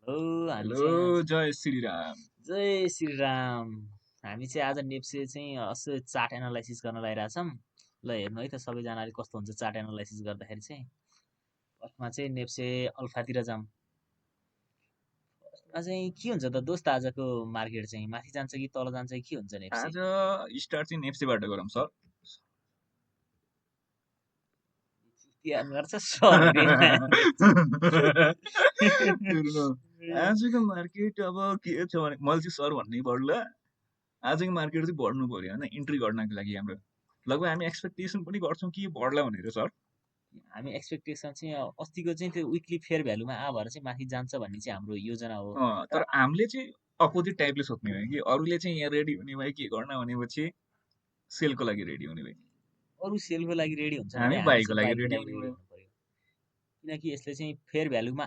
हो हामी चाहिँ आज हेलो जय श्रीराम। जय श्रीराम। हामी चाहिँ आज नेप्से चाहिँ असो चार्ट एनालाइसिस गर्न लागिरहेछौँ। ल हेर्नु है त सबैजनाले कस्तो हुन्छ चार्ट एनालाइसिस गर्दाखेरि चाहिँ। फर्स्टमा चाहिँ नेप्से अल्फातिर जाऊँ। फर्स्टमा चाहिँ के हुन्छ त दोस्त आजको मार्केट चाहिँ माथि जान्छ कि तल जान्छ कि के हुन्छ नेप्से? आज स्टार्ट चाहिँ नेप्सेबाट गरौँ सर। तिहान गर्छ सर्ने हेर्नु, आजको मार्केट अब के छ भने मैले चाहिँ सर भन्नै पर्ला। आजको मार्केट चाहिँ बढ्नु पर्यो होइन इन्ट्री गर्नको लागि हाम्रो लगभग हामी एक्सपेक्टेसन पनि गर्छौँ कि बढ्ला भनेर सर। हामी एक्सपेक्टेसन चाहिँ अस्तिको चाहिँ त्यो विकली फेयर भ्यालुमा आ भएर चाहिँ माथि जान्छ भन्ने चाहिँ हाम्रो योजना हो। तर तर हामीले चाहिँ अपोजिट टाइपले सोध्ने भयो कि अरूले चाहिँ यहाँ रेडी हुने भयो के गर्न भनेपछि सेलको लागि रेडी हुने भयो। अरू सेलको लागि रेडी हुन्छ भने हामी हामी बाईको चाहिँ लागि बाइकको रेडी लागि हुने रेडी भयो। हुनु पर्यो। किनकि यसले चाहिँ फेयर भ्यालुमा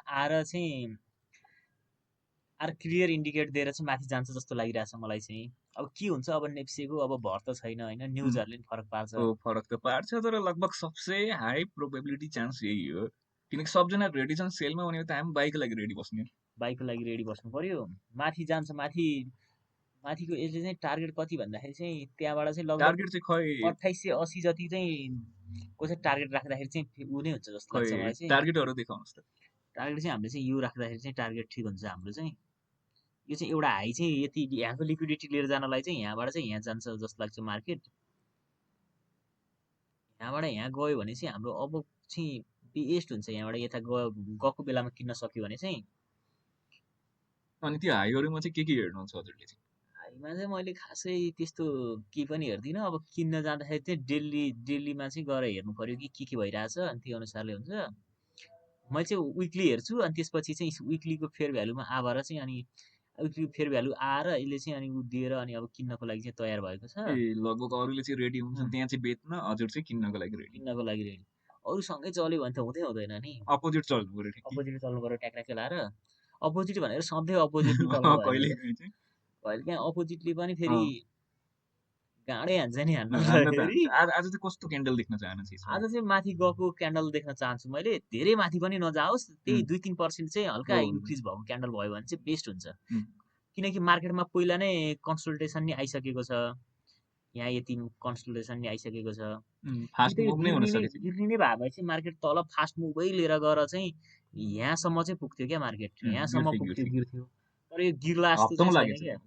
आएर क्लियर इन्डिकेट दिएर चाहिँ माथि जान्छ जस्तो लागिरहेछ मलाई चाहिँ। अब के हुन्छ अब नेप्सेको अब भर त छैन होइन, न्युजहरूले पनि फरक पार्छ। हो फरक त पार्छ तर लगभग सबसे हाई प्रोबेबिलिटी चान्स यही हो किनकि सबजना रेडी छन् सेलमा भनेको त हामी बाइकको लागि रेडी बस्ने। बाइकको लागि रेडी बस्नु पर्यो। माथि जान्छ माथि। माथिको यसले चाहिँ टार्गेट कति भन्दाखेरि चाहिँ त्यहाँबाट चाहिँ लगभग टार्गेट चाहिँ खै 2880 जति चाहिँ को चाहिँ टार्गेट राख्दाखेरि चाहिँ ऊ नै हुन्छ जस्तो खै लाग्छ मलाई चाहिँ। टार्गेटहरू देखाउनुहोस् त। टार्गेट चाहिँ हामीले चाहिँ यो राख्दाखेरि चाहिँ टार्गेट ठिक हुन्छ हाम्रो चाहिँ। यो चाहिँ एउटा हाई चाहिँ यति यहाँको लिक्विडिटी लिएर जानलाई चाहिँ यहाँबाट चाहिँ यहाँ जान्छ जस्तो लाग्छ मार्केट। यहाँबाट यहाँ गयो भने चाहिँ हाम्रो अब चाहिँ बेस्ट हुन्छ। यहाँबाट यता गएको बेलामा किन्न सक्यो भने चाहिँ। अनि त्यो हाईहरूमा चाहिँ के हेर्नुहुन्छ हजुरले चाहिँ? हाईमा चाहिँ मैले खासै त्यस्तो केही पनि हेर्दिनँ। अब किन्न जाँदाखेरि चाहिँ डेलीमा चाहिँ गएर हेर्नु पर्यो कि के भइरहेछ अनि त्यो अनुसारले हुन्छ। मैले चाहिँ विकली हेर्छु अनि त्यसपछि चाहिँ विकलीको फेयर भ्यालुमा आएर चाहिँ अनि विकली फेयर भ्यालु आएर यसले चाहिँ अनि उ दिएर अनि अब किन्नको लागि चाहिँ तयार भएको छ। ए लगभग अरूले चाहिँ रेडी हुन्छन् त्यहाँ चाहिँ बेच्न, हजुर चाहिँ किन्नको लागि रेडी। किन्नको लागि रेडी। अरूसँगै चल्यो भने त हुँदैन नि। अपोजिट चल्नु पऱ्यो ठिक। अपोजिट चल्नु पर्यो ट्याक्राके लाएर। अपोजिट भनेर सधैँ अपोजिट पनि चल्नु भएन कहिले क्या। काहीँ चाहिँ कहिले काहीँ अपोजिटले पनि फेरि गाँडै हान्छ नि हान्नु हान्न त फेरि। हान्छ। आज चाहिँ कस्तो क्यान्डल देख्न चाहनुहुन्छ यसमा? आज चाहिँ माथि गएको क्यान्डल देख्न चाहन्छु मैले। धेरै माथि पनि नजाओस्, त्यही 2-3% चाहिँ हल्का हो इन्क्रिज भएको क्यान्डल भयो भने चाहिँ बेस्ट हुन्छ। उम्, किनकि मार्केटमा पहिला नै कन्सल्टेसन नि आइसकेको छ। यहाँ यति कन्सल्टेसन नि आइसकेको छ। कि फास्ट त यो मुभ नै हुन सकेछ। गिर्ने भए भए चाहिँ मार्केट तल फास्ट मुभै लिएर गएर चाहिँ यहाँसम्म चाहिँ पुग्थ्यो क्या मार्केट। यहाँसम्म पुग्थ्यो, गिर्थ्यो गिर्थ्यो। तर यो गिर्ला जस्तो चाहिँ हप्तामा छैन लागेछ। क्या।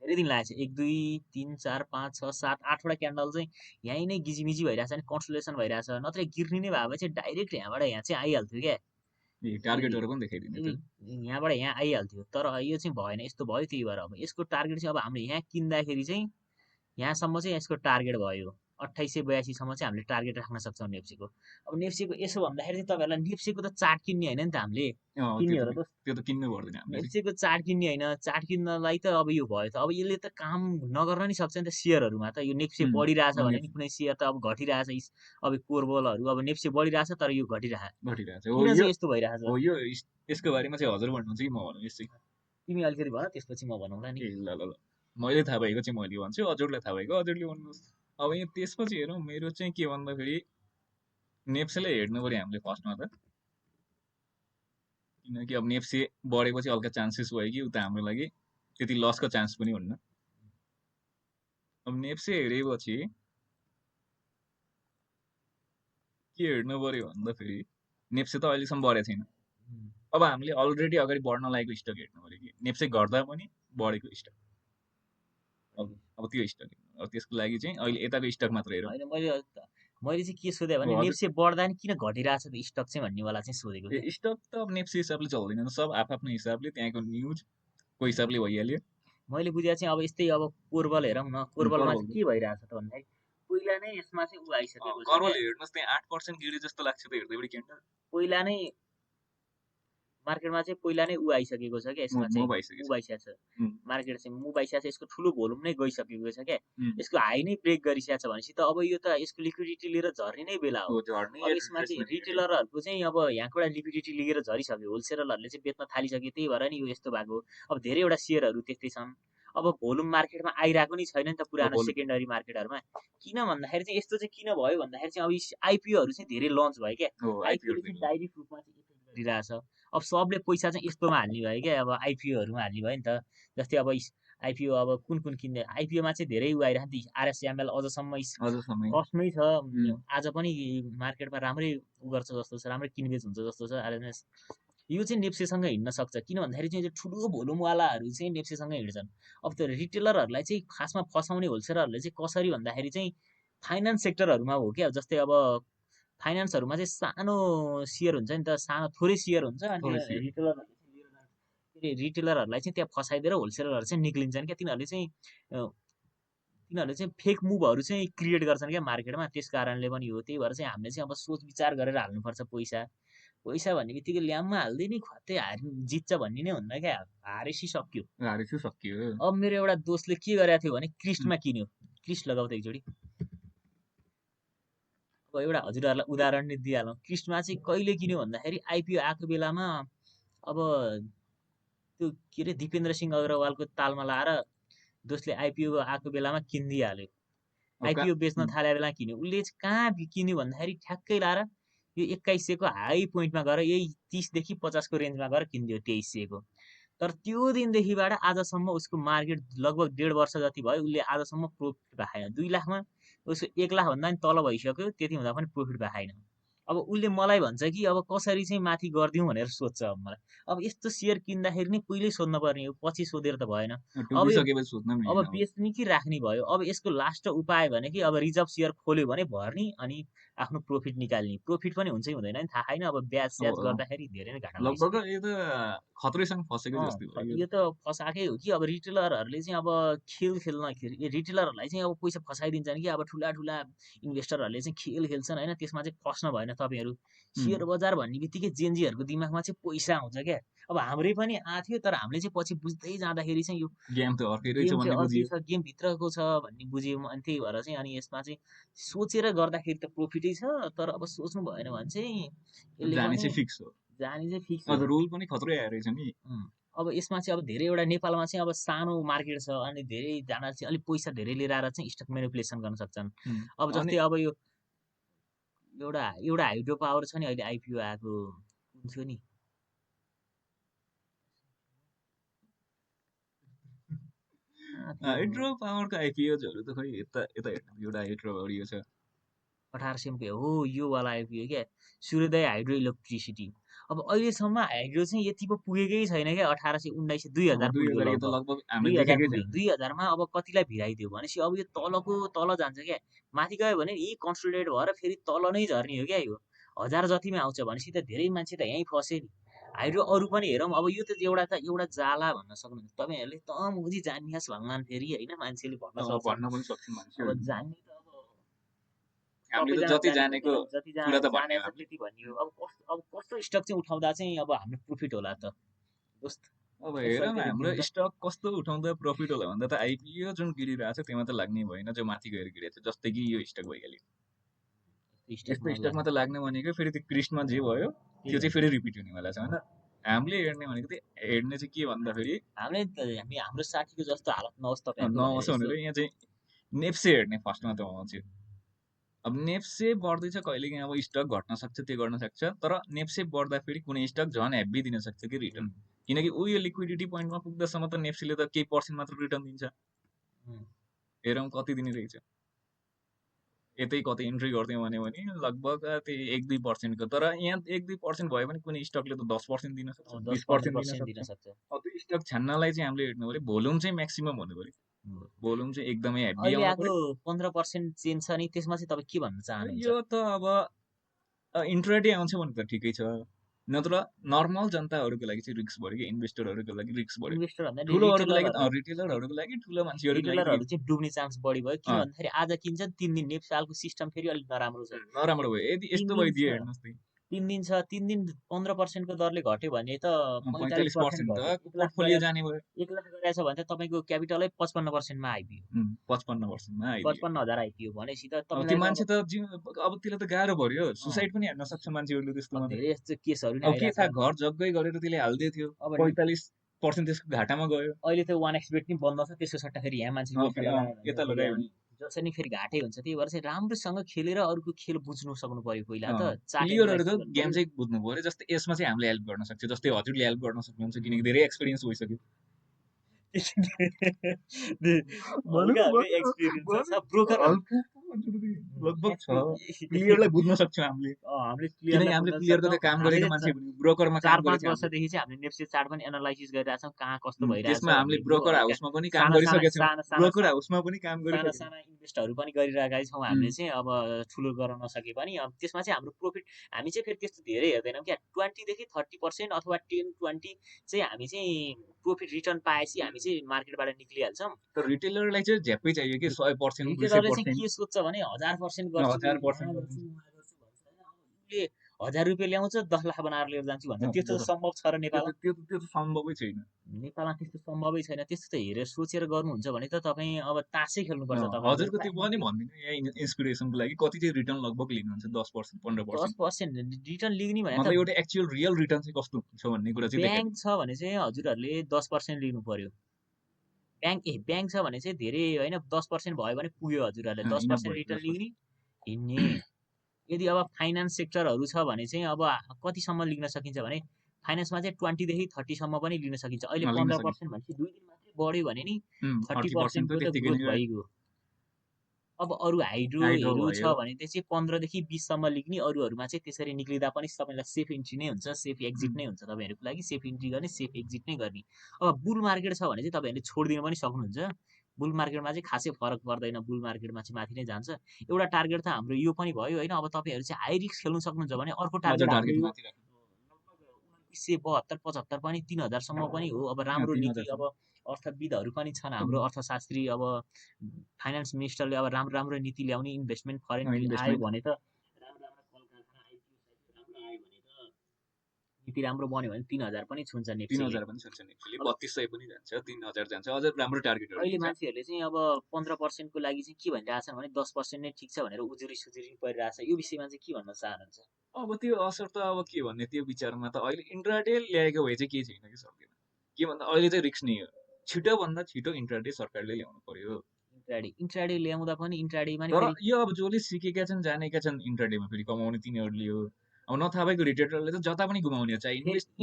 धेरै दिन लागेको छ। 1 2 3 4 5 6 7 8वटा क्यान्डल चाहिँ यहीँ नै गिजिमिजी भइरहेछ नि कन्सोलेसन भइरहेछ। नत्र गिर्ने नै भए चाहिँ डाइरेक्ट यहाँबाट यहाँ चाहिँ आइहाल्थ्यो क्या। ए टार्गेटहरू पनि देखाइदिने त। यहाँबाट यहाँ आइहाल्थ्यो। तर यो चाहिँ भएन, यस्तो भयो। त्यही भएर अब यसको टार्गेट चाहिँ अब हामीले यहाँ किन्दाखेरि चाहिँ यहाँसम्म चाहिँ यसको टार्गेट भयो। 2882 सम्म चाहिँ हामीले टार्गेट राख्न सक्छौँ नेप्सीको। अब नेप्सीको यसो भन्दाखेरि चाहिँ तपाईँहरूलाई नेप्सीको त चार्ट किन्ने होइन नि त हामीले। किन्ने हो र त त्यो त किन्नु पर्दैन हामीले। नेप्सीको चार्ट किन्ने होइन। चार्ट किन्नलाई त अब यो भयो त अब यसले त काम नगर्न नि सक्छ नि त सेयरहरूमा त। यो नेप्से बढिरहेछ भने नि कुनै सेयर त अब घटिरहेछ। अब कोरबलहरू अब नेप्से बढिरहेछ तर यो घटिरहेछ। घटिरहेछ हो किन यो। चाहिँ यस्तो भइरहेछ? हो यो यसको बारेमा चाहिँ हजुर भन्नुहुन्छ कि म भनौँ यसै? तिमी अलिकति भन त्यसपछि म भनौँला नि। ए ल ल ल मैले थाहा भएको चाहिँ मैले भन्छु, हजुरलाई थाहा भएको हजुरले भन्नुहोस्। अब यहाँ त्यसपछि हेरौँ मेरो चाहिँ के भन्दाखेरि नेप्सेलाई हेर्नु पऱ्यो हामीले फर्स्टमा त। किनकि अब नेप्से बढेपछि हल्का चान्सेस भयो कि उता हाम्रो लागि त्यति लसको चान्स पनि हुन्न। अब नेप्से हेरेपछि के हेर्नु पऱ्यो भन्दाखेरि नेप्से त अहिलेसम्म बढेको छैन। अब हामीले अलरेडी अगाडि बढ्न लागेको स्टक हेर्नु पऱ्यो कि नेप्से घट्दा पनि बढेको स्टक। अब त्यो स्टक अब त्यसको लागि चाहिँ अहिले यताको स्टक मात्र हेरौँ। होइन मैले चाहिँ के सोधेँ भने नेप्से बढ्दा नि किन घटिरहेछ त स्टक चाहिँ भन्नेवाला चाहिँ सोधेको कि। स्टक त अब नेप्से हिसाबले चल्दैन, सब आफ्नो हिसाबले त्यहाँको न्युजको हिसाबले भइहाल्यो। मैले बुझेको चाहिँ अब यस्तै अब कोरबल हेरौँ न। कोरबलमा चाहिँ के भइरहेछ त भन्दाखेरि पहिला नै यसमा चाहिँ ऊ आइसकेको छ क्या। कर्बल हेर्नुहोस् त्यहाँ 8% गिरे जस्तो लाग्छ त हेर्दै बढी क्यान्डल। पहिला नै मार्केटमा चाहिँ पहिला नै ऊ आइसकेको छ क्या। यसमा चाहिँ मुभ आइसकेको छ। मार्केट चाहिँ मुभ आइसकेको छ। यसको ठुलो भोल्युम नै गइसकेको छ क्या। यसको हाई नै ब्रेक गरिसकेको छ भनेपछि त अब यो त यसको लिक्विडिटी लिएर झर्ने नै बेला हो। अब यसमा चाहिँ रिटेलरहरूको चाहिँ अब यहाँकोबाट लिक्विडिटी लिएर झरिसक्यो। होलसेलरहरूले चाहिँ बेच्न थालिसक्यो। त्यही भएर नि यो यस्तो भएको। अब धेरैवटा सेयरहरू त्यस्तै छन्। अब भोल्युम मार्केटमा आइरहेको नि छैन नि त पुरानो सेकेन्डरी मार्केटहरूमा। किन भन्दाखेरि चाहिँ यस्तो चाहिँ किन भयो भन्दाखेरि चाहिँ अब आइपिओहरू चाहिँ धेरै लन्च भयो क्या। आइपिओले चाहिँ डाइरेक्ट रूपमा चाहिँ इफेक्ट गरिरहेछ। अब सबले पैसा चाहिँ यस्तोमा हाल्ने भयो क्या, अब आइपिओहरूमा हाल्ने भयो नि त। जस्तै अब आइपिओ अब कुन किन्ने, आइपिओमा चाहिँ धेरै उ आइरहेको नि त, आरएसएमएल अझसम्म फर्स्टमै छ। आज पनि मार्केटमा राम्रै उ गर्छ जस्तो छ, राम्रै किनबेच हुन्छ जस्तो छ आरएमएस। यो चाहिँ नेप्सेसँग हिँड्न सक्छ, किन भन्दाखेरि चाहिँ ठुलो भोलुमवालाहरू चाहिँ नेप्सेसँग हिँड्छन्। अब त्यो रिटेलरहरूलाई चाहिँ खासमा फसाउने होलसेलरहरूले चाहिँ कसरी भन्दाखेरि चाहिँ फाइनेन्स सेक्टरहरूमा हो क्या। जस्तै अब फाइनेन्सहरूमा चाहिँ सानो सेयर हुन्छ नि त, सानो थोरै सेयर हुन्छ, अनि रिटेलरहरूलाई चाहिँ त्यहाँ फसाइदिएर होलसेलरहरू चाहिँ निक्लिन्छन् क्या। तिनीहरूले चाहिँ फेक मुभहरू चाहिँ क्रिएट गर्छन् क्या मार्केटमा। त्यस कारणले पनि हो। त्यही भएर चाहिँ हामीले चाहिँ अब सोच विचार गरेर हाल्नुपर्छ पैसा भन्ने बित्तिकै ल्याममा हाल्दै नि खत्तै जित्छ भन्ने नै हुन्न क्या। हारेसी सक्यो। अब मेरो एउटा दोस्तले के गरेको थियो भने क्रिस्टमा किन्यो, क्रिस्ट लगाउ त एकचोटि। अब एउटा हजुरहरूलाई उदाहरण नै दिइहालौँ। क्रिस्टमा चाहिँ कहिले किन्यो भन्दाखेरि आइपिओ आएको बेलामा अब त्यो के अरे दिपेन्द्र सिंह अग्रवालको तालमा लाएर दोस्ले आइपिओ आएको बेलामा किनिदिइहाल्यो। आइपिओ बेच्न थाले बेला किन्यो। उसले चाहिँ कहाँ किन्यो भन्दाखेरि ठ्याक्कै लाएर यो 2100 को हाई पोइन्टमा गएर यही 30 देखि 50 को रेन्जमा गएर किनिदियो 2300 को। तर त्यो दिनदेखिबाट आजसम्म उसको मार्केट लगभग 1.5 वर्ष जति भयो, उसले आजसम्म प्रोफिट पाएन। 2 लाखमा उसको 1 लाख भन्दा पनि तल भइसक्यो, त्यति हुँदा पनि प्रोफिट पाएन। अब उसले मलाई भन्छ कि अब कसरी चाहिँ माथि गरिदिउँ भनेर सोध्छ अब मलाई। अब यस्तो सेयर किन्दाखेरि नै पहिल्यै सोध्न पर्ने हो, पछि सोधेर त भएन। अब बेच्ने कि राख्ने भयो। अब यसको लास्ट उपाय भने कि अब रिजर्भ सेयर खोल्यो भने भर्ने, अनि आफ्नो प्रोफिट निकाल्ने। प्रोफिट पनि हुन्छ हुँदैन नि थाहा छैन। अब ब्याज स्याज गर्दाखेरि धेरै नै घाटा लगभग यो त खतरैसँग फसेको जस्तो भयो। यो त फसाएकै हो कि। अब रिटेलरहरूले चाहिँ अब खेल खेल्न, रिटेलरहरूलाई चाहिँ अब पैसा फसाइदिन्छन् कि। अब ठुला इन्भेस्टरहरूले चाहिँ खेल खेल्छन् होइन। त्यसमा चाहिँ फस्न भएन तपाईँहरू। सेयर बजार भन्ने बित्तिकै जेनजीहरूको दिमागमा चाहिँ पैसा आउँछ क्या। अब हाम्रै पनि आथ्यो, तर हामीले चाहिँ पछि बुझ्दै जाँदाखेरि चाहिँ यो गेम त अर्कै रहेछ भन्ने बुझियो, गेम भित्रको छ भन्ने बुझ्यो। अनि त्यही भएर चाहिँ अनि यसमा चाहिँ सोचेर गर्दाखेरि त प्रोफिटै छ, तर अब सोच्नु भएन भने चाहिँ जाने चाहिँ फिक्स हो। अब रुल पनि खतरै आएर रहेछ नि। अब यसमा चाहिँ अब धेरैवटा नेपालमा चाहिँ अब सानो मार्केट छ, अनि धेरैजना चाहिँ अलिक पैसा धेरै लिएर आएर चाहिँ स्टक म्यानिपुलेसन गर्न सक्छन्। अब जस्तै अब यो एउटा हाइड्रो पावर छ नि, अहिले आइपिओ आएको थियो नि, हाइड्रो पावरको आइपिओजहरू त खै यता एउटा हाइड्रो पावर छ 1800 हो, यो वाला आइपिओ क्या, सूर्योदय हाइड्रो इलेक्ट्रिसिटी। अब अहिलेसम्म हाइड्रो चाहिँ यति पो पुगेकै छैन क्या। 1800 1900 2000 2000मा अब कतिलाई भिराइदियो भनेपछि अब यो तल जान्छ क्या। माथि गयो भने यही कन्सोलिडेट भएर फेरि तल नै झर्ने हो क्या। यो 1000 जतिमा आउँछ भनेपछि त धेरै मान्छे त यहीँ फसे नि। हाइड्रो अरू पनि हेरौँ। अब यो त एउटा जाला भन्न सक्नुहुन्छ तपाईँहरूले। त मुजी जानियास भन्लान् फेरि होइन, मान्छेले भन्न सक्छ। अब जान्ने त हामीले जति जानेको कुरा त त्यति भनियो। अब कस्तो स्टक चाहिँ उठाउँदा चाहिँ अब हाम्रो प्रोफिट होला त दोस्त? अब हेर न, हाम्रो स्टक कस्तो उठाउँदा प्रफिट होला भन्दा त आइपिओ जुन गिरिरहेको छ त्यसमा त लाग्ने भएन, जो माथि गएर गिरेको छ। जस्तै कि यो स्टक भइहाल्यो, यस्तो स्टकमा त लाग्ने भनेको फेरि त्यो क्रिस्टमा जे भयो त्यो चाहिँ फेरि रिपिट हुनेवाला छ होइन। हामीले हेर्ने भनेको चाहिँ हेर्ने चाहिँ के भन्दाखेरि हाम्रो साथीको जस्तो हालत नहोस् नहोस् भनेर यहाँ चाहिँ नेप्से हेर्ने फर्स्टमा त आउँछ। अब नेप्से बढ्दैछ, कहिलेकाहीँ अब स्टक घट्न सक्छ, त्यो गर्न सक्छ। तर नेप्से बढ्दा फेरि कुनै स्टक झन् हेभी दिन सक्छ कि रिटर्न, किनकि यो लिक्विडिटी पोइन्टमा पुग्दासम्म त नेप्सीले त केही पर्सेन्ट मात्र रिटर्न दिन्छ। हेरौँ कति दिने रहेछ। यतै कतै इन्ट्री गर्थ्यौँ भने लगभग त्यही 1-2%को। तर यहाँ 1-2% भयो भने कुनै स्टकले त 10% दिन सक्छ, 20% दिन सक्छ। त्यो स्टक छान्नलाई चाहिँ हामीले हेर्नु पऱ्यो, भोल्युम चाहिँ म्याक्सिमम हुनु पऱ्यो। भोल्युम चाहिँ एकदमै हेभी आउनु पर्यो। 15% चेन्ज छ नि, त्यसमा चाहिँ तपाईँ के भन्न चाहनुहुन्छ? यो त अब इन्ट्राडे आउँछ भने त ठिकै छ, नत्र नर्मल जनताहरूको लागि चाहिँ रिस्क बढ्यो कि, इन्भेस्टरहरूको लागि रिस्क बढ्यो। ठुलोहरूको लागि रिटेलरहरूको लागि, ठुलो मान्छेहरूको लागि चाहिँ डुब्ने चान्स बढी भयो। किन भन्दाखेरि आज किन्छ 3 दिन, नेपालको सिस्टम फेरि अलिक नराम्रो छ। नराम्रो भयो। यदि यस्तो भइदियो हेर्नुहोस् त, 3 दिन छ, 3 दिन 15% को दरले घट्यो भने त 45% त पोर्टफोलियो जाने भयो। 1 लाख गरेछ भने त तपाईँको क्यापिटलै 55% मा आइपियो। 55% मा आइपियो, 55,000 आइपियो भनेपछि त त्यो मान्छे त अब त्यसले त गाह्रो पर्यो। सुसाइड पनि हेर्न सक्छ मान्छेहरूले त्यस्तोमा। धेरै यस्तो केसहरू नि आइरहेछ। के थाहा, घर जग्गै गरेर त्यसले हाल्दै थियो, 45% त्यसको घाटामा गयो। अहिले त 1xbet नि बन्द छ, त्यसको सट्टा फेरि यहाँ मान्छे यता लगायो भने जसरी फेरि घाटै हुन्छ त्यही भएर चाहिँ राम्रोसँग खेलेर अरूको खेल बुझ्नु सक्नु पर्यो पहिला त प्लेयरहरुको गेम चाहिँ बुझ्नु पर्यो जस्तै यसमा चाहिँ हामीले हेल्प गर्न सक्छ जस्तै हजुरले हेल्प गर्न सक्नुहुन्छ किनकि धेरै एक्सपिरियन्स भइसक्यो लगभग छ प्लेयरलाई बुझ्न सक्छौँ हामीले प्लेयरको त काम गरेको मान्छे ब्रोकरमा काम 4-5 वर्षदेखि चाहिँ हामीले नेप्से चार्ट पनि एनालाइसिस गरिरहेछौँ कहाँ कस्तो भइरहेछ त्यसमा हामीले ब्रोकर हाउसमा पनि काम गरिसकेका छौँ ब्रोकर हाउसमा पनि काम गरिसकेका साना इन्भेस्टहरू पनि गरिरहेका छौँ हामीले चाहिँ अब ठुलो गर्न नसके पनि अब त्यसमा चाहिँ हाम्रो प्रोफिट हामी चाहिँ फेरि त्यस्तो धेरै हेर्दैनौँ क्या 20 देखि 30% अथवा 10-20 चाहिँ हामी चाहिँ प्रोफिट रिटर्न पाएपछि हामी चाहिँ मार्केटबाट निक्लिहाल्छौँ तर रिटेलरलाई चाहिँ झ्याप्पै चाहियो कि 100% रिटेलरले चाहिँ के सोध्छ भने 1000% गर्छु 1000 रुपियाँ ल्याउँछ 10 लाख बनाएर लिएर जान्छु भन्छ त्यस्तो सम्भव छ र नेपालमा त्यो त सम्भवै छैन नेपालमा त्यस्तो सम्भवै छैन त्यस्तो त हेरेर सोचेर गर्नुहुन्छ भने त तपाईँ अब तासै खेल्नुपर्छ तपाईँ हजुरको त्यो पनि भन्दिनु यहाँ इन्स्पिरेसनको लागि कति चाहिँ रिटर्न लगभग लिनुहुन्छ 10% 15% 10% रिटर्न लिने भने मतलब एउटा एक्चुअल रियल रिटर्न चाहिँ कस्तो हुन्छ भन्ने कुरा चाहिँ ब्याङ्क छ भने चाहिँ हजुरहरूले 10% लिनु पर्यो ब्याङ्क छ भने चाहिँ धेरै होइन 10% भयो भने पुग्यो हजुरहरूले 10% रिटर्न लिने हिँड्ने यदि अब फाइनान्स सेक्टरहरू छ भने चाहिँ अब कतिसम्म लिन सकिन्छ भने फाइनान्समा चाहिँ 20 देखि 30 सम्म पनि लिन सकिन्छ अहिले 15% भनेपछि 2 दिन मात्रै बढ्यो भने नि 30% को त ग्रोथ भइगयो अब अरू हाइड्रोहरू छ भने चाहिँ 15 देखि 20 सम्म लिग्ने अरूहरूमा चाहिँ त्यसरी निक्लिँदा पनि तपाईँलाई सेफ इन्ट्री नै हुन्छ सेफ एक्जिट नै हुन्छ तपाईँहरूको लागि सेफ इन्ट्री गर्ने सेफ एक्जिट नै गर्ने अब बुल मार्केट छ भने चाहिँ तपाईँहरूले छोडिदिन पनि सक्नुहुन्छ बुल मार्केटमा चाहिँ खासै फरक पर्दैन बुल मार्केटमा चाहिँ माथि नै जान्छ एउटा टार्गेट त हाम्रो यो पनि भयो होइन अब तपाईँहरू चाहिँ हाई रिस्क खेल्न सक्नुहुन्छ भने अर्को टार्गेट 1972-75 पनि 3000 सम्म पनि हो अब राम्रो नीति अब अर्थविदहरू पनि छन् हाम्रो अर्थशास्त्री अब फाइनान्स मिनिस्टरले अब राम्रो राम्रो नीति ल्याउने इन्भेस्टमेन्ट फरेन आयो भने त नीति राम्रो बन्यो भने 3000 पनि छुन्छ नेप्सी 3000 पनि छुन्छ नेप्सीले 3200 पनि जान्छ 3000 जान्छ अझ राम्रो टार्गेट अहिले मान्छेहरूले चाहिँ अब 15% को लागि चाहिँ के भनिरहेछन् भने 10% नै ठिक छ भनेर उजुरी सुजुरी परिरहेछ यो विषयमा चाहिँ के भन्न चाहनुहुन्छ अब त्यो असर त अब के भन्ने त्यो विचारमा त अहिले इन्ट्राडे ल्याएको भए चाहिँ के छैन कि सक्दैन के भन्दा अहिले चाहिँ रिस्क नै हो छिटो भन्दा छिटो इन्ट्राडे सरकारले ल्याउनु पर्यो इन्ट्राडे ल्याउँदा पनि इन्ट्राडेमा तर यो अब जसले सिकेका छन् जानेका छन् इन्ट्राडेमा फेरि कमाउने तिनीहरूले हो अब नथाहा भएको रिटेलरले त जता पनि घुमाउने छ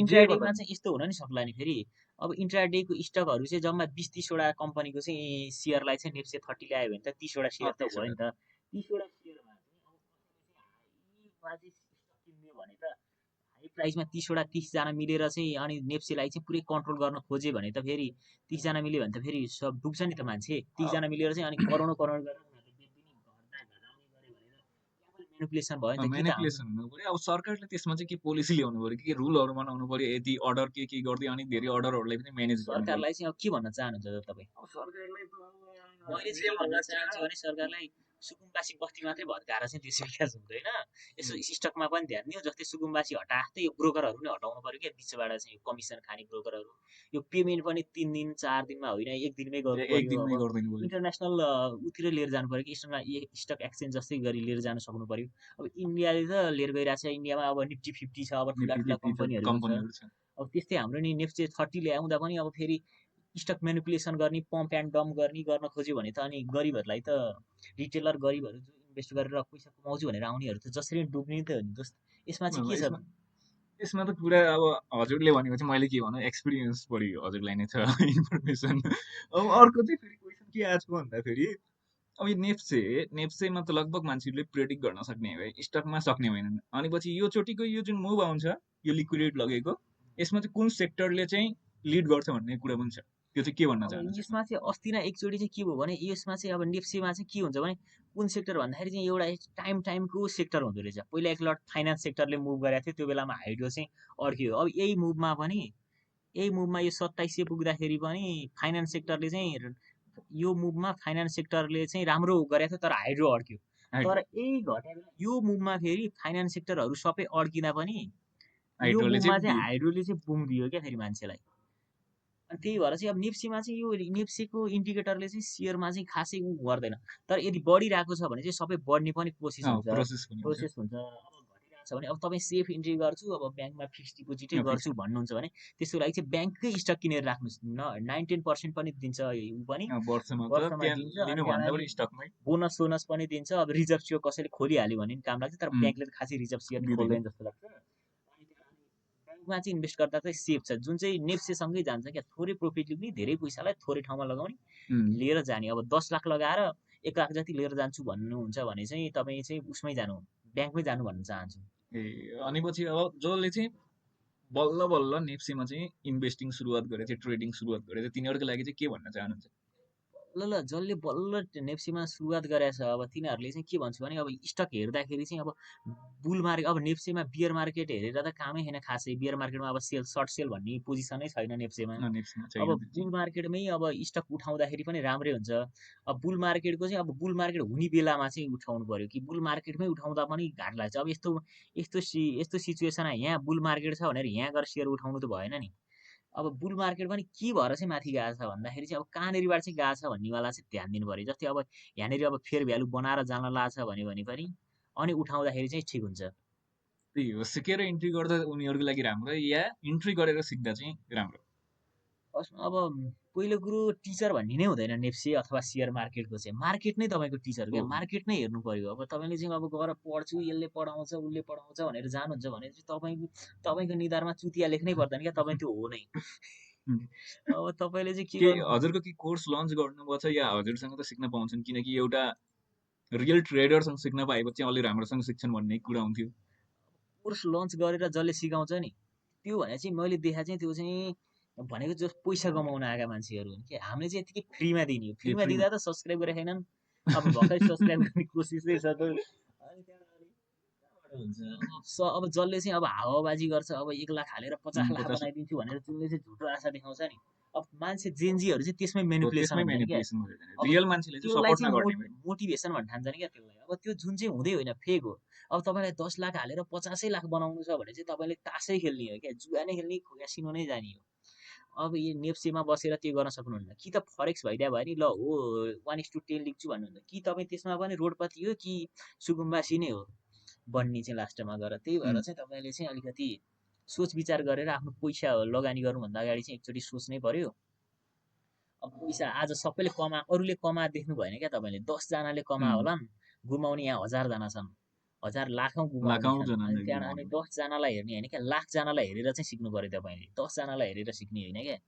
इन्ट्राडेमा चाहिँ यस्तो हुन नि सक्ला नि फेरि अब इन्ट्राडेको स्टकहरू चाहिँ जम्मा 20-30 वटा कम्पनीको चाहिँ सेयरलाई चाहिँ नेप्से 30 ल्यायो भने त 30 वटा सेयर त भयो नि त 30 वटा सेयरमा चाहिँ किन्ने भने त हाई प्राइसमा 30 वटा 30 जना मिलेर चाहिँ अनि नेप्सेलाई चाहिँ पुरै कन्ट्रोल गर्न खोजे भने त फेरि 30 जना मिल्यो भने त फेरि सब डुब्छ नि त मान्छे 30 जना मिलेर चाहिँ अनि करोड गरेर म्यानिपुलेसन भयो नि त म्यानिपुलेसन हुनु पर्यो अब सरकारले त्यसमा चाहिँ के पोलिसी ल्याउनु पर्यो कि रुलहरू बनाउनु पर्यो यदि अर्डर के गर्दै अनि धेरै अर्डरहरूलाई पनि म्यानेज गर्नु सरकारलाई चाहिँ अब के भन्न चाहनुहुन्छ तपाईँ सरकारलाई त मैले चाहिँ भन्न चाहन्छु भने सरकारलाई सुकुम्बासी बस्ती मात्रै भत्काएर चाहिँ त्यसो विकास हुँदैन यसो स्टकमा पनि ध्यान दियो जस्तै सुकुम्बासी हटाएस्तै यो ब्रोकरहरू नै हटाउनु पर्यो क्या बिचबाट चाहिँ कमिसन खाने ब्रोकरहरू यो पेमेन्ट पनि 3 दिन 4 दिनमा होइन एक दिनमै गर्नु इन्टरनेसनल उतिर लिएर जानु पर्यो कि स्टक एक्सचेन्ज जस्तै गरी लिएर जान सक्नु पर्यो अब इन्डियाले त लिएर गइरहेको छ इन्डियामा अब निफ्टी 50 छ अब ठुला ठुला कम्पनीहरू छ अब त्यस्तै हाम्रो नि नेप्से 30 ल्याउँदा पनि अब फेरि स्टक म्यानिपुलेसन गर्ने पम्प एन्ड डम्प गर्न खोज्यो भने त अनि गरिबहरूलाई त रिटेलर गरिबहरू जो इन्भेस्ट गरेर पैसा कमाउँछु भनेर आउनेहरू त जसरी डुब्ने त हो नि दोस्त यसमा चाहिँ के छ यसमा त पुरा अब हजुरले भनेको चाहिँ मैले के भन्नु एक्सपिरियन्स बढी हजुरलाई नै छ इन्फर्मेसन अब अर्को चाहिँ फेरि क्वेसन के आएको भन्दाखेरि अब यो नेप्सेमा त लगभग मान्छेहरूले प्रेडिक्ट गर्न सक्ने हो स्टकमा सक्ने होइनन् अनि पछि यो चोटिको यो जुन मुभ आउँछ यो लिक्विडेट लगेको यसमा चाहिँ कुन सेक्टरले चाहिँ लिड गर्छ भन्ने कुरा पनि छ त्यो चाहिँ के भन्न चाहनुहुन्छ यसमा चाहिँ अस्ति नै एकचोटि चाहिँ के भयो भने यसमा चाहिँ अब नेप्सेमा चाहिँ के हुन्छ भने कुन सेक्टर भन्दाखेरि चाहिँ एउटा टाइमको सेक्टर हुँदो रहेछ पहिला एक लट फाइनान्स सेक्टरले मुभ गरेको थियो त्यो बेलामा हाइड्रो चाहिँ अड्कियो अब यही मुभमा यो 2700 पुग्दाखेरि पनि फाइनान्स सेक्टरले चाहिँ यो मुभमा फाइनान्स सेक्टरले चाहिँ राम्रो गरेको थियो तर हाइड्रो अड्क्यो तर यही घटेर यो मुभमा फेरि फाइनान्स सेक्टरहरू सबै अड्किँदा पनि यो मुभमा चाहिँ हाइड्रोले चाहिँ बुम दियो क्या फेरि मान्छेलाई अनि त्यही भएर चाहिँ अब नेप्सीमा चाहिँ यो नेप्सीको इन्डिकेटरले चाहिँ सेयरमा चाहिँ खासै गर्दैन तर यदि बढिरहेको छ भने चाहिँ सबै बढ्ने पनि प्रोसेस हुन्छ अब घटिरहेको छ लाग्छ भने अब तपाईँ सेफ इन्ट्री गर्छु अब ब्याङ्कमा फिक्स डिपोजिटै गर्छु भन्नुहुन्छ भने त्यसको लागि चाहिँ ब्याङ्ककै स्टक किनेर राख्नुहोस् न 9-10% पनि दिन्छ ऊ पनि वर्षमा दिन्छ बोनस पनि दिन्छ अब रिजर्भ सेयर कसैले खोलिहाल्यो भने काम लाग्छ तर ब्याङ्कले त खासै रिजर्भ सेयर नि खोल्दैन जस्तो लाग्छ ब्याङ्कमा चाहिँ इन्भेस्ट गर्दा चाहिँ सेफ छ जुन चाहिँ नेप्सेसँगै जान्छ क्या थोरै प्रफिट लिने धेरै पैसालाई थोरै ठाउँमा लगाउने लिएर जाने अब 10 लाख लगाएर 1 लाख जति लिएर जान्छु भन्नुहुन्छ भने चाहिँ तपाईँ चाहिँ उसमै जानु ब्याङ्कमै जानु भन्न चाहन्छु अनि पछि अब जसले चाहिँ बल्ल बल्ल नेप्सीमा चाहिँ इन्भेस्टिङ सुरुवात गरेको थियो ट्रेडिङ सुरुवात गरेको थियो तिनीहरूको लागि चाहिँ के भन्न चाहनुहुन्छ ल जसले बल्ल नेप्सीमा सुरुवात गरेछ अब तिनीहरूले चाहिँ के भन्छु भने अब स्टक हेर्दाखेरि चाहिँ अब बुल मार्केट अब नेप्सीमा बियर मार्केट हेरेर त कामै छैन खासै बियर मार्केटमा अब सेल सर्ट सेल भन्ने पोजिसनै छैन नेप्सीमा अब बुल मार्केटमै अब स्टक उठाउँदाखेरि पनि राम्रै हुन्छ अब बुल मार्केटको चाहिँ अब बुल मार्केट हुने बेलामा चाहिँ उठाउनु पर्यो कि बुल मार्केटमै उठाउँदा पनि घाट लाग्छ अब यस्तो सिचुएसन यहाँ बुल मार्केट छ भनेर यहाँ गएर सेयर उठाउनु त भएन नि अब बुल मार्केट पनि के भएर चाहिँ माथि गएको छ भन्दाखेरि चाहिँ अब कहाँनिरबाट चाहिँ गएको छ भन्नेवाला चाहिँ ध्यान दिनु पर्यो जस्तै अब यहाँनिर अब फेयर भ्यालु बनाएर जान लाग्छ भने पनि अनि उठाउँदाखेरि चाहिँ ठिक हुन्छ त्यही हो सिकेर इन्ट्री गर्दा उनीहरूको लागि राम्रो या इन्ट्री गरेर सिक्दा चाहिँ राम्रो अब पहिलो कुरो टिचर भन्ने नै हुँदैन नेप्सी अथवा सेयर मार्केटको चाहिँ मार्केट नै तपाईँको टिचर क्या मार्केट नै हेर्नु पर्यो अब तपाईँले चाहिँ अब गएर पढ्छु यसले पढाउँछ उसले पढाउँछ भनेर जानुहुन्छ भने चाहिँ तपाईँको निधारमा चुतिया लेख्नै पर्दैन क्या तपाईँ त्यो हो नै अब तपाईँले चाहिँ के हजुरको के कोर्स लन्च गर्नुभएको छ या हजुरसँग त सिक्न पाउँछन् किनकि एउटा रियल ट्रेडरसँग सिक्न पाएपछि अलि राम्रोसँग सिक्छन् भन्ने कुरा हुन्थ्यो कोर्स लन्च गरेर जसले सिकाउँछ नि त्यो भने चाहिँ मैले देखा चाहिँ त्यो चाहिँ भनेको जो पैसा कमाउन आएका मान्छेहरू हुन् कि हामीले चाहिँ यतिकै फ्रीमा दिने हो फ्रीमा दिँदा त सब्सक्राइब गरेका छैनन् अब भर्खरै सब्सक्राइब गर्ने कोसिसै छ त अब जसले चाहिँ अब हावाबाजी गर्छ अब 1 लाख हालेर 50 लाख बनाइदिन्छु भनेर जुनले चाहिँ झुटो आशा देखाउँछ नि अब मान्छे जेनजीहरू चाहिँ त्यसमै मेनिपुलेसन रियल मान्छेले चाहिँ सपोर्ट नगर्ने मोटिभेसन भन्न ठान्छन् क्या त्यसलाई अब त्यो जुन चाहिँ हुँदै होइन फेक हो अब तपाईँलाई 10 लाख हालेर 50 लाख बनाउनु छ भने चाहिँ तपाईँले तासै खेल्ने हो क्या जुवा नै खेल्ने क्यासिनो नै जाने हो अब यो नेप्सीमा बसेर त्यो गर्न सक्नुहुन्न कि त फरेक्स भइदिया भयो नि ल हो 1:10 लेख्छु भन्नुहुन्छ कि तपाईँ त्यसमा पनि रोडपति हो कि सुकुम्बासी नै हो बन्ने चाहिँ लास्टमा गएर त्यही भएर चाहिँ तपाईँले चाहिँ अलिकति सोच विचार गरेर आफ्नो पैसा लगानी गर्नुभन्दा अगाडि चाहिँ एकचोटि सोच्नै पर्यो अब पैसा आज सबैले अरूले कमा देख्नु भएन क्या तपाईँले 10 जनाले कमा होला गुमाउने यहाँ 1000 जना छन् 1000 लाखौं गुमाउने अनि 10 जनालाई हेर्ने होइन क्या लाख जनालाई हेरेर चाहिँ सिक्नु पर्यो तपाईँले 10 जनालाई हेरेर सिक्ने होइन क्या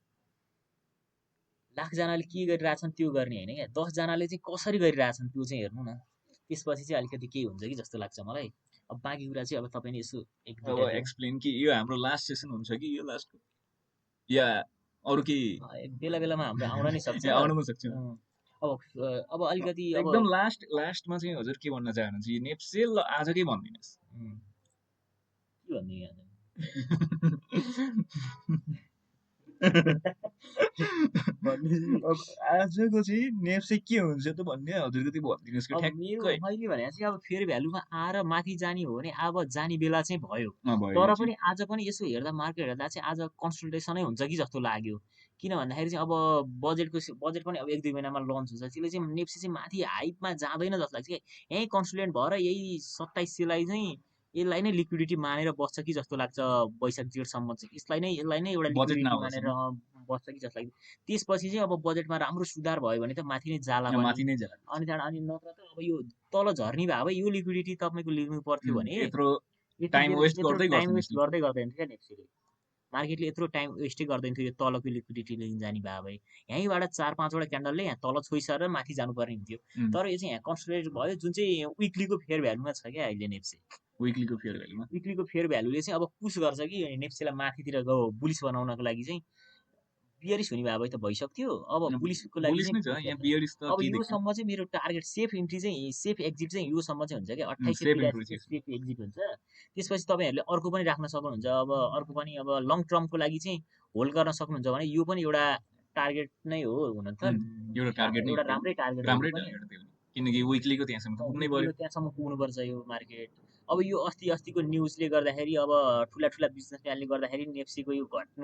लाख जनाले के गरिरहेछन् त्यो गर्ने होइन क्या 10 जनाले चाहिँ कसरी गरिरहेछन् त्यो चाहिँ हेर्नु न त्यसपछि चाहिँ अलिकति केही हुन्छ कि जस्तो लाग्छ मलाई अब बाँकी कुरा चाहिँ अब तपाईँले यसो एक्सप्लेन कि यो हाम्रो लास्ट सेसन हुन्छ कि यो लास्टको या अरु के बेला बेलामा हाम्रो आउन नै सक्छ आउन पनि सक्छ अब अलिकति एकदम लास्टमा चाहिँ हजुर के भन्न चाहनुहुन्छ यो नेप्सेल आजकै भनिदिनुस् के भन्ने आज आजको चाहिँ नेप्से के हुन्छ त भन्ने हजुरको त्यो भनिदिनुस् कि ठ्याक्कै मैले भने चाहिँ अब फेयर भ्यालुमा आएर माथि जाने हो भने अब जाने बेला चाहिँ भयो तर पनि आज पनि यसो हेर्दा मार्केट हेर्दा चाहिँ आज कन्सल्टेसनै हुन्छ कि जस्तो लाग्यो किन भन्दाखेरि चाहिँ अब बजेट पनि अब 1-2 महिनामा लन्च हुन्छ त्यसले चाहिँ नेप्से चाहिँ माथि हाइपमा जाँदैन जस्तो लाग्छ कि यही कन्सल्टेन्ट भएर यही 2700 लाई चाहिँ यसलाई नै लिक्विडिटी मानेर बस्छ कि जस्तो लाग्छ वैशाख जेठसम्म चाहिँ यसलाई नै एउटा लिक्विडिटी मानेर बस्छ कि जस्तो लाग्छ त्यसपछि चाहिँ अब बजेटमा राम्रो सुधार भयो भने त माथि नै जाला माथि नै जाला अनि नत्र त अब यो तल झर्ने भए अब यो लिक्विडिटी तपाईको लिनु पर्थ्यो भने यत्रो टाइम वेस्ट गर्दै गर्दैन क्या नेप्सीले मार्केटले यत्रो टाइम वेस्टै गर्दैन थियो यो तलको लिक्विडिटी लिन जाने भए यहीँबाट 4-5 वटा क्यान्डलले यहाँ तल छोइसकेर माथि जानुपर्ने हुन्थ्यो तर यो चाहिँ यहाँ कन्सोलिडेट भयो जुन चाहिँ विकलीको फेयर भ्यालुमा छ क्या अहिले नेप्से विकलीको फेयर भ्यालुले चाहिँ अब पुश गर्छ कि नेप्सेलाई माथितिर बुलिस बनाउनको लागि चाहिँ बियरिस हुने भए त भइसक्थ्यो अब बुलिसको लागि अब योसम्म चाहिँ मेरो टार्गेट सेफ इन्ट्री चाहिँ सेफ एक्जिट चाहिँ योसम्म चाहिँ हुन्छ क्या 28 सेफ एक्जिट हुन्छ त्यसपछि तपाईँहरूले अर्को पनि राख्न सक्नुहुन्छ अब अर्को पनि अब लङ टर्मको लागि चाहिँ होल्ड गर्न सक्नुहुन्छ भने यो पनि एउटा टार्गेट नै हो हुन त एउटा राम्रै टार्गेट किनकि विकलीको त्यहाँसम्म पुग्नुपर्छ यो मार्केट अब यो अस्तिको न्युजले गर्दाखेरि अब ठुला बिजनेसम्यानले गर्दाखेरि नेप्सीको यो घट्नु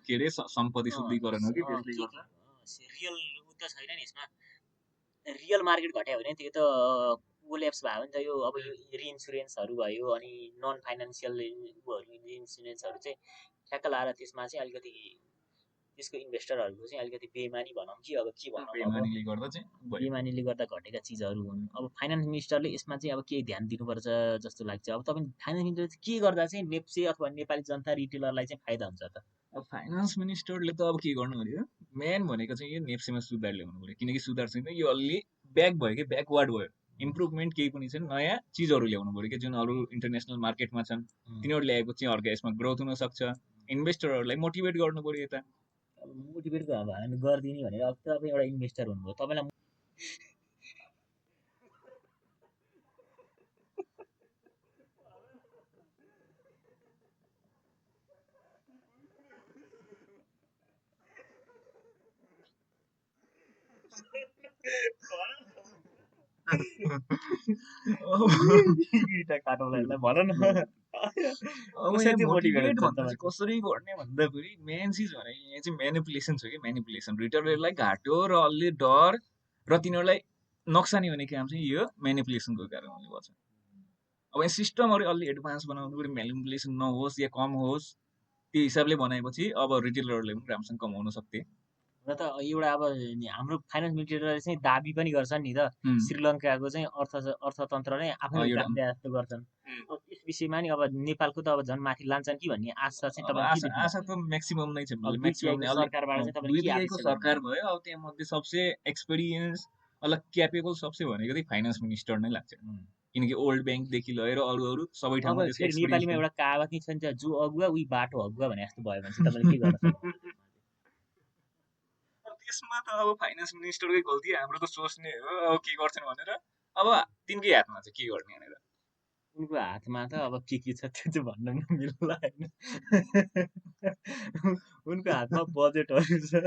के रे सम्पत्ति शुद्धिकरण हो कि त्यसले गर्दा रियल उ त छैन नि यसमा रियल मार्केट घट्यो भने त्यो त कोल्याप्स भयो भने त यो अब यो रिइन्सुरेन्सहरू भयो अनि नन फाइनान्सियल उहरू इन्सुरेन्सहरू चाहिँ ठ्याक्क लाएर त्यसमा चाहिँ अलिकति त्यसको इन्भेस्टरहरूको चाहिँ अलिकति बेइमानी भनौँ कि अब के भनौँ बेइमानीले गर्दा घटेका चिजहरू हुन्। अब फाइनान्स मिनिस्टरले यसमा चाहिँ अब केही ध्यान दिनुपर्छ जस्तो लाग्छ। अब तपाईँ फाइनान्स मिनिस्टर चाहिँ के गर्दा चाहिँ नेप्से अथवा नेपाली जनता रिटेलरलाई चाहिँ फाइदा हुन्छ त? अब फाइनान्स मिनिस्टरले त अब के गर्नु पर्यो, मेन भनेको चाहिँ यो नेप्सेमा सुधार ल्याउनु पर्यो, किनकि सुधार छैन, यो अलि ब्याक भयो कि ब्याकवर्ड भयो। इम्प्रुभमेन्ट केही पनि छैन, नयाँ चिजहरू ल्याउनु पर्यो कि जुन अरू इन्टरनेसनल मार्केटमा छन् तिनीहरू ल्याएको चाहिँ अर्को यसमा ग्रोथ हुन सक्छ। इन्भेस्टरहरूलाई मोटिभेट गर्नु पर्यो यता। मोटिभेट गरिदिने भनेर अब तपाईँ एउटा इन्भेस्टर हुनुभयो, तपाईँलाई कसरी गर्ने भन्दाखेरि मेन चिज भने यहाँ चाहिँ म्यानिपुलेसन छ कि म्यानिपुलेसन। रिटेलरलाई घाटो र अलि डर र तिनीहरूलाई नोक्सानी हुने काम चाहिँ यो म्यानिपुलेसनको कारणले गर्छ। अब यहाँ सिस्टमहरू अलि एडभान्स बनाउनु पर्यो, म्यानिपुलेसन नहोस् या कम होस्, त्यो हिसाबले बनाएपछि अब रिटेलरहरूले पनि राम्रोसँग कमाउन सक्थे। र त एउटा अब हाम्रो फाइनान्स मिनिस्टरले चाहिँ दाबी पनि गर्छन् नि त, श्रीलङ्काको चाहिँ अर्थतन्त्र नै आफै जस्तो गर्छन्। त्यस विषयमा नि अब नेपालको त अब झन् माथि लान्छन् कि भन्ने आशा चाहिँ तपाईँ आशा त म्याक्सिमम नै छ। सरकारबाट चाहिँ तपाईँ के सरकार भयो, अब त्यहाँ मध्ये सबसे एक्सपिरियन्स अलग क्यापेबल सबसे भनेको चाहिँ फाइनान्स मिनिस्टर नै लाग्छ, किनकि ओल्ड ब्याङ्कदेखि लिएर अरू सबै ठाउँमा नेपालीमा एउटा कहावत नि छ नि त, जो अगुवा उही बाटो अगुवा भने जस्तो भयो भने चाहिँ तपाईँले के गर्न सक्नुहुन्छ? त्यसमा त अब फाइनान्स मिनिस्टरकै गल्ती, हाम्रो त सोच्ने हो अब के गर्छन् भनेर। अब तिनकै हातमा छ के गर्ने भनेर। उनको हातमा त अब के छ त्यो चाहिँ भन्न मिल्ला होइन। उनको हातमा बजेटहरू छ।